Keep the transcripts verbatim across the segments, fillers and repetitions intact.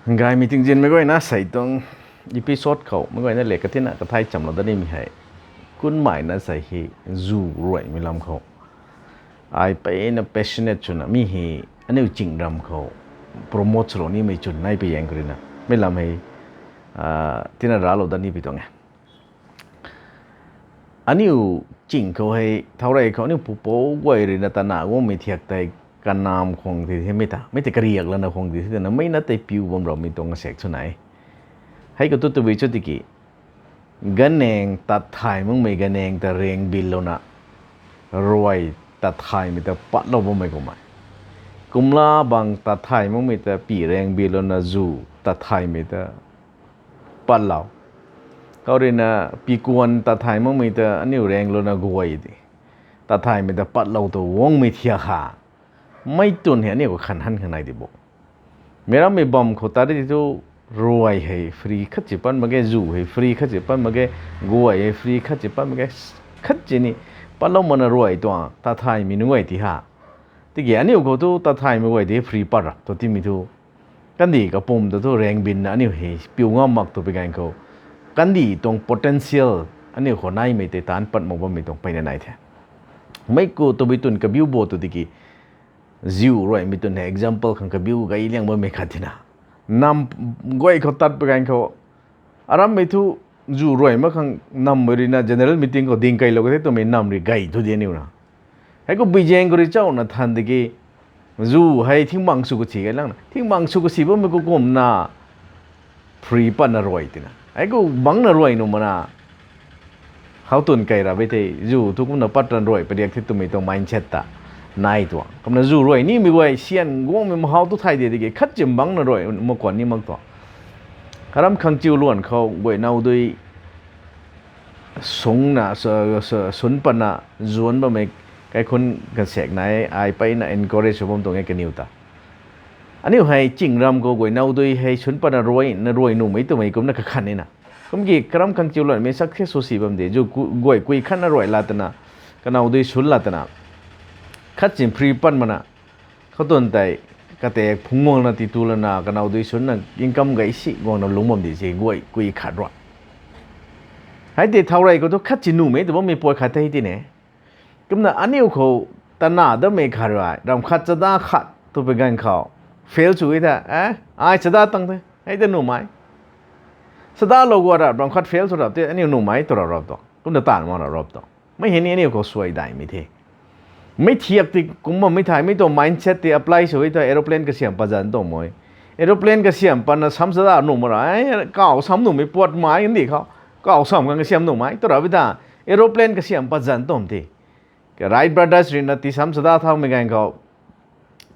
Gaymei tingzinmei guayna sei tuang episode khou meic guayna le katina kathai chamlou dat nimei hei, kunmei na sei hei zu ruaimei lam khou ai peyna passionate swna mi hei aniu ching ram khou promote swlou nimei chwn nai pei zaeng khou ruina mei lam hei tina raclou dat ni pui tuang e. Aniu ching khou hei thaurey khou aniu pupouc guay ruina tana guangmei thiak tei kanam khwang ti the mei ta mei tei kariak lana khwang ti the twna mei na tei piu bam rammei tuang asaekc sw nai. Hei khou tu tabui cho tiki, ganeng tat thay makmei ganeng ta rengbillouna ruai tat thaymei ta patlou bammei kumna, kumla bang tat thay makmei ta pi rengbillouna zu tat thaymei ta patlou. Khou ruina pikuan tat thay makmei ta aniu renglouna guay di tat thaymei ta patlou tu guangmei thiak ha. Mei twn hei aniu khou khan han khang nai di bo. Meic rammei bam khou tat di thu ruai hei free khat ci pat mak ge, zu hei free khat ci pat mak ge, guay hei free khat ci pat mak ge, khat ci ni patlou mana ruai tuang tat thaymei nunc guay ti ha. Tiki aniu khou thu tat thaymei guay di free pat ra tu timei thu kandih kapwm ta thu rengbinna aniu hei piu ngam mak tu pui ganv khou, kandih tuang potential aniu khou naimei tei taanc pat mak bammei tuang peyna nai the. Mei khou tabui twn kabiu bo tu tiki, ziu ruaimei twn hei example khang kabiu gay liang bammei khat tina, nam guay khou tat pui ganv khou, arammei thu zu ruai mak khang nammei ruina general meeting khou ding keylou ka the twmei nam rui gay thu di aniu na. Hei khou bui zaeng khou rui chauna than tiki, zu hei thingbang sw kasi gay langna, thingbang sw kasi bammei khou kumna free patna ruai tina. Hei khou bangcna ruai nuh mana, how twn key ra be the, zu thu kumna pat tan ruai padiak the twmei tuang mindset ta nai tuang. Kumna zu ruai nimei guay sian guangmei mahau tu thay de tiki khat chim bangcna ruai mak kuan ni mak tuang. Karam khang chiu luan khou guay now dui sungna, sun patna zuanc bammei kaikhunc kasaek nai, ai peyna encourage sw bam tuang e kaniw ta. Aniu hei ching ram khou guay now dui hei sun patna ruai, na ruai nuhmei twmei kumna kakhan nina. Kum ki karam khang chiu luanmei success sw si bam de, zu guay kui khatna ruai la twna, kanow dui sun la twna, khat chim free pat mana, khou twn tei, katek phungc guangna titu lana, kanow dui sunna income gay si guangna lungc bam di se, guay kui khat rui. Hei tei thaurey khou thu khat si nuhmei tw bammei pui khat the tine. Kumna aniu khou tana dammei khat rui, ram khat chada khat tu pui ganv khou fail sw e the, ai chada tang the, hei ta nuhmei. Chadalou gua ra ram khat fail sw rap te, aniu nuhmei tu ra rap tu. Kumna taanv mak ra rap tu. Mei hei ni aniu khou suai daihmei the. Mei thiak ti kum bammei thay, mei tuang mindset ti apply sw e ta aeroplane kasiam pat zanc tuang mei. Aeroplane kasiam patna sam chada nuh mak ra, kaw sam nuhmei puat mai ndi khou, kaw sam khang kasiam nuhmei tu ra bi ta, aeroplane kasiam pat zanc tuang the. Wright brothers ruina ti sam chada thaumei ganv khou,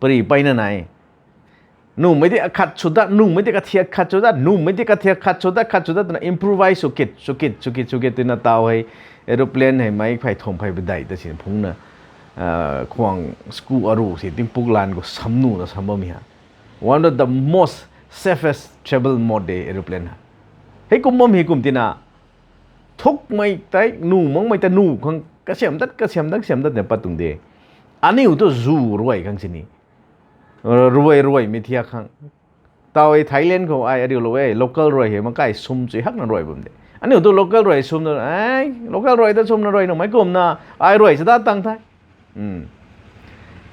pari peyna nai. Nuhmei tei akhat sw dat, nuhmei tei kathiak khat sw dat, nuhmei tei kathiak khat sw dat, khat sw dat twna improvise sw kit, sw kit, sw kit, sw kit twna taw hei, aeroplane hei mei phey thum phey padeih ta sin phungna, khwang school aru si tingpuk lan khou sam nuhna sam bammei ha. One of the most safest travel mode de aeroplane ha. Hei kum bam hei kum tina, thukmei tei, nuh makmei ta nuh khang kasiam dat, kasiam dat, kasiam dat na pat tuang de. Aniu tu zu ruai khang sini. Ruai ruaimei thiak khang. Taw e Thailand khou ai ariulou e, local ruai hei makai sum chui hakna ruai bam de. Aniu tu local ruai sumna, local ruai ta sumna ruai nuhmei kumna, ai ruai chada tang the.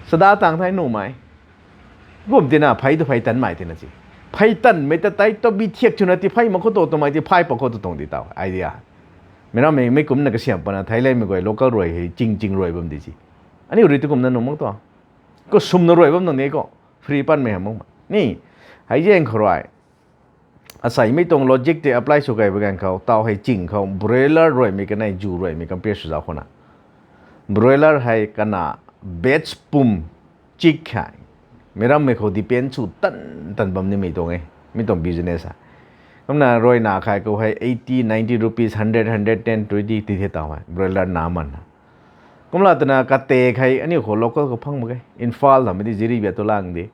Chada tang the nuhmei. Kum tina phey tu phey tanmei tina si. Phey tanmei ta tei tabi thiak chuna ti phey mak khou tu twmei ti phey pat khou tu tuang di taw idea. Meic rammei mei kumna kasiam patna Thailandmei guay local ruai hei ching ching ruai bam di si. Aniu rui tu kumna nuh mak tu. Khou sumna ruai bam nang ni khou free patmei ha mak ni. Hei zaeng khou rui, aseimei tuang logic tei apply sw key pui ganv khou taw hei ching khou broiler ruaimei kanei zu ruaimei compare sw zauc khou na, broiler hei kana batch pum chik hei, meic rammei khou depend sw tan tan bam nimei tuang e, mi tuang business hei. Kumna ruaina khay khou hei eighty, ninety rupees, hundred, hundred ten, twenty ti the taw hei broiler na man na. Kumla twna katek hei aniu khou local khou phang mak ge, Imphal hamhmei di Jiribam tu lang di.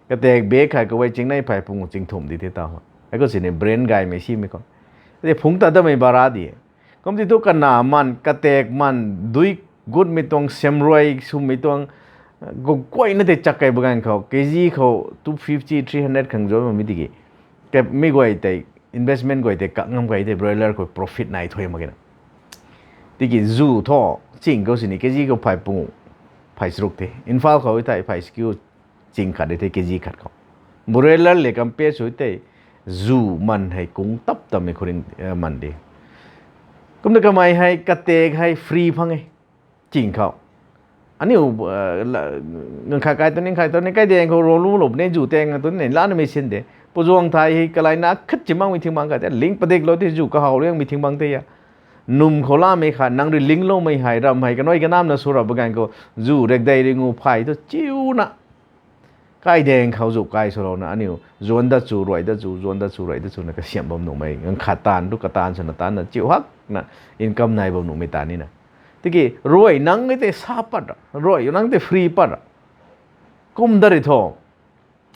Katek bag khay khou hei chingnei phey pung chingthum di the taw hei. Hei khou sini brand gaymei simei khou, tei phungc ta dammei bara di. Kum ti thu kana man, katek man, dui gutmei tuang, siamruai swmei tuang, guayna tei chak key pui ganv khou, kg khou two fifty, three hundred khang zuanc bammei tiki, Mi guay tei, investment guay tei kak ngam kai tei broiler khou profit nai thuy mak kena. Tiki zu thu, ching khou sini kg khou phay pungu, phay charuk the. Imphal khou thei phay sikiu ching khat de the kg khat khou. Broiler le compare sw tei zu man hei kung tap tammei khou ring man de. Kumna kamei hei katak hei free phang e. Ching khou. Aniu, ganv khat kai tu ni, kai tu ni, kai deng khou rolu lou ne zu tang tu ni, lanmei sin de. Puzuang thai hei kalaina khat chi makmei thing bang ka te, ling padiklou tei zu kahaw liangmei thing bang tei a. Num khou lamei khat, nang rui lingloumei hei, ram hei kanui kanamna sw rap ganv khou, zu rekdei ringu phay tu chiuna. Kai deng khou zu kai swlouna, aniu, zuan dat chu, ruai dat chu, zuan dat chu, ruai dat chu na kasiam bam nuhmei, ganv khat taanv tu kataanv swna taancna chiu hakna, income nai bam nuhmei taanv nina. Tiki, ruai nang e tei sa pat ra, ruai nang tei free pat ra. Kum dat ri thu.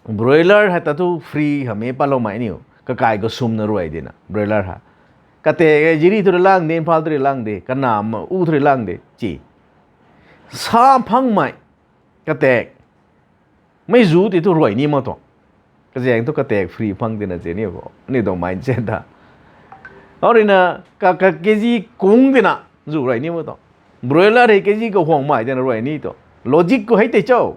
Broiler hei ta thu free hamei patloumei aniu. Kakai khou swmna ruai dina, broiler hei. Katak e jiri thu rui lang de, Imphal thu rui lang de, kanam u thu rui lang de, chi. Sa phangmei, katak. Mei zu ti thu ruai ni mak tuang. Kazaeng thu katak free phang tina chi ni khou. Aniu tuang mindset ta. Au ruina, ka, ka kg kung tina, zu ruai ni mak tuang. Broiler hei kg khou huang mai tina ruai ni tuang. Logic khou hei tei cho.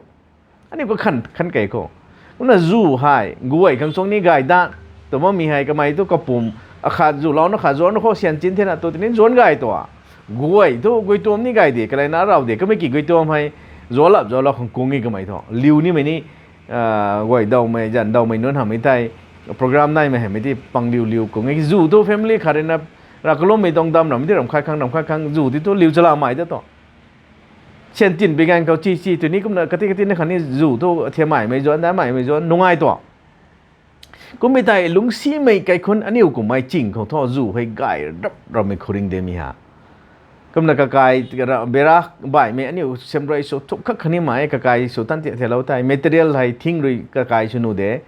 Aniu kakhan, khan kei khou. Kumna zu hei, guay khang suang ni gay da. Tw bammei hei kamei thu kapum, akhat zu louna khat zuanna khou syan chin thena tu tini zuan gay tua. Guay thu guay tuam ni gay de, kalaina rau de, kamei ki guay tuam hei, zualap zualap khang kung e kamei thu. Liu nimei ni, guay dawmei, zan dawmei nunc hamhmei tei, program naimei hamhmei ti pang liu liu kung e. Zu thu family khat ruina, ra kalummei tuang dam ramhmei ti ram khat khang, ram khat khang, zu ti thu liu chalamei ta tu. Syan tin bi ganv khou chi chi tu ni kumna kati kati na khatni zu thu thiammeimei zuan, daihmeimei zuan, nungai tua. Kummei tei lungcsimei kaikhunc aniu kummei ching khou thu zu hei gay rap rammei khou ring de mi ha. Kumna kakai, bera baihmei aniu semrui sw thuk khat khatni mei kakai sw tan ti thelou tei. Material hei thing rui kakai sw nuh de.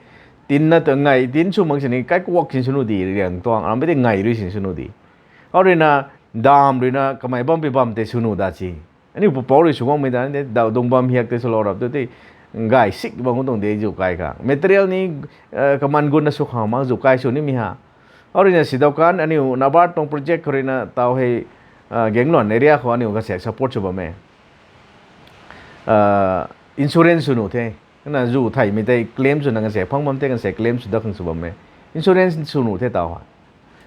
Tinna tu ngai, tin sw mak sini kaikuak sin sw nuh di, riang tuang, rammei tei ngai rui sin sw nuh di. Au ruina, dam ruina kamei bam pi bam tei sw nuh da chi. Aniu pupouc rui sw guangmei ta de, daw dung bam hiak tei swlou rap tu tei, gay sik bam khou tuang de zu kai khang. Material ni, kaman gunna sw khang mak zu kai sw ni mi ha. Au ruina sidau kan aniu NABARD tuang project khou ruina taw hei, Gangluan area khou aniu kasaek support sw bam e. Insurance sw nuh the. Kana zu theimei tei claim swna kasaek phang bam tei kasaek claim sw dat khang sw bam e. Insurance sw nuh the taw hei.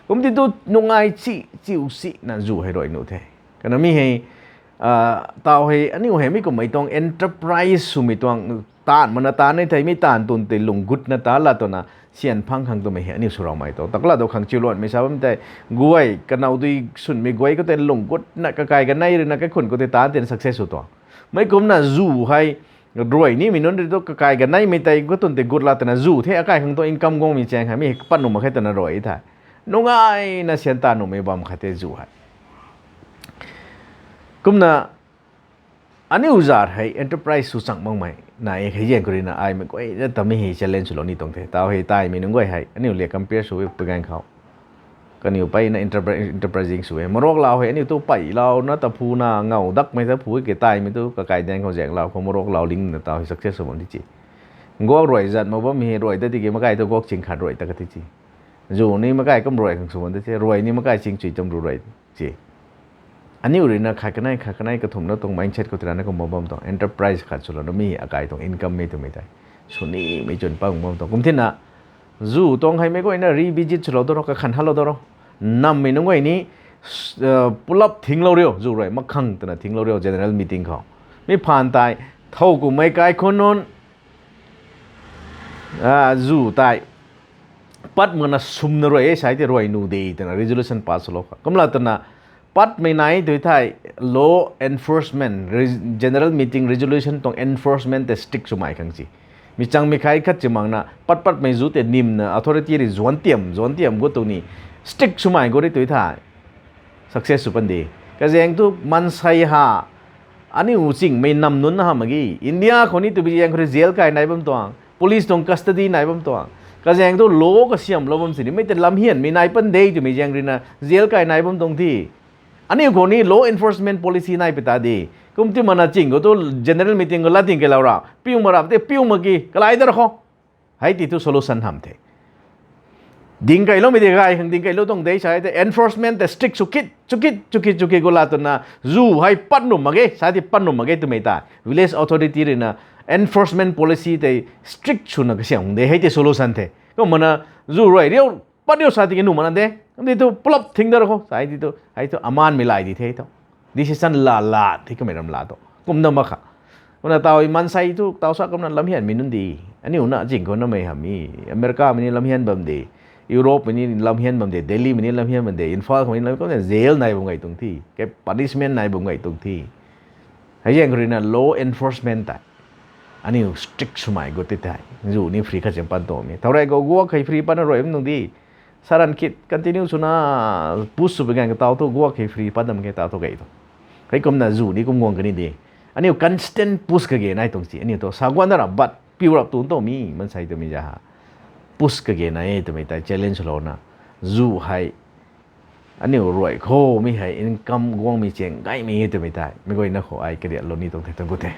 Kum ti tu nungai chi, chiu sina zu hei ruai nuh the. Kana mi hei, taw hei, aniu hei mi kummei tuang enterprise swmei tuang taanv mana taanv e thei mi taanv tun tei lung gutna ta la twna syan phang khang twmei hei aniu swraumei tuang. Takla dou khang chiuluanmei sa bam tei guay, kanow dui swnmei guay khou tei lung gutna kakai kanei ruina kaikhunc khou tei taanv tei success sw tuang. Mei kumna zu hei, ruai nimei nunc rui tu kakai kaneimei tei katun tei gut la twna zu the akai khang tu income guangmei chaeng hei mi hei kapat nuh mak khe twna ruai the. Nungaina syan taanv nuhmei bam khat tei zu hei. Kumna, aniu zat hei enterprise sw chang makmei nai e hei zaeng khou ruina aimei guayna ta mi hei challenge swlou ni tuang the. Taw hei taimei nunc guay hei, aniu le compare sw e pui ganv khou. Kaniw peyna enterpri-, enterprising sw e. Maruak lau hei aniu tu peylouna ta phuna ngaw dakmei ta phu e ke taimei tu kakai daeng khou zaenglou khou maruak lau lingna taw hei success sw bam ti chi. Guak ruai zat mak bammei hei ruai ta tiki makai tu guak ching khat ruai ta ka ti chi. Zu ni makai kum ruai khang sw bam ti chi. Ruai ni makai ching chui tam ru ruai chi. Aniu ruina khat kanei, khat kanei kathumhna tuang mindset khou tirana kum bam bam tuang. Enterprise khat swlouna mi akai tuang income mei twmei tei sw nimei chwn pang bam tuang. Kum thina, zu tuang hei meic guayna revisit swlou da ro, kakhan halou da ro. Nammei nunc guay ni, pulap thinglou riu, zu ruai mak khang twna thinglou riu general meeting khou. Mi phaan tei, thow kummei kaikhunc nunc, zu tei, pat mana swmna ruai e sai tei ruai nuh de twna resolution pass swlou kha. Kumla twna, patmei nai tu thei law enforcement, re-, general meeting resolution tuang enforcement tei strict swmei khang si. Mi changmei khai khat chi makna, pat patmei zu tei nimna authority rui zuan tiam, zuan tiam gut tu ni strict swmei gut ri tu thei success sw pan de. Kazaeng tu maansei ha, aniu chingmei nam nunc na ha mak ge. India khou ni tu bi zaeng khou rui jail kai nai bam tuang, police tuang custody nai bam tuang. Kazaeng tu law kasiamlou bam sini, mei tei lamhianmei nai pan de twmei zaeng ruina jail kai nai bam tuang thi. Aniu khou ni law enforcement policy nai pi ta de. Kum ti mana ching khou tu general meeting khou lat ding keilou ra, piu mak rap tei piu mak ki, kalai dar khou. Hei ti tu solution hamh the. Ding kailoumei de gay khang ding kailou tuang de sa tei enforcement tei strict sw kit, sw kit, sw kit, sw kit gu la twna zu hei pat nuh mak ge, sa tei pat nuh mak ge twmei ta. Village authority ruina enforcement policy tei strict swna kasiam de, hei tei solution the. Kumna zu rui riu, pat riu sa tiki nuh mana de. Kumdi tu pulap thing dar khou, sa hei tu, hei tu amanmei lai di the tu. Decision la la, thi kamei ram la tu. Kumna mak kha. Kumna taw maansei thu taw sa kumna lamhianmei nunc di. Aniu na zing khou namei hamh e. America mei ni lamhian bam de. Europe mei ni lamhian bam de. Delhi mei ni lamhian bam de. Imphal khou mei ni lam, kumna jail nai bam gay tuang thi. Kei punishment nai bam gay tuang thi. Hei zaeng khou ruina law enforcement tei aniu strict swmei gut ti tei. Zu ni free khat ziam pat tuang me. Thau rei khou guak hei free patna rui bam tuang di. Saran kit continue swna push sw pi ganv kataw thu guak hei free pat dam ke taw thu gay tu. Heikumna zu ni kum guang kani di. Aniu constant push kage nai tuang si. Aniu tu sa guan da ra, but piu rap tu tuang mi, maansei twmei za ha. Push kage nai e twmei tei challenge louna. Zu hei aniu rui khou mi hei income guangmei chaeng gaymei e twmei tei meic guayna khou ai kariatlou ni tuang the tuang gut the.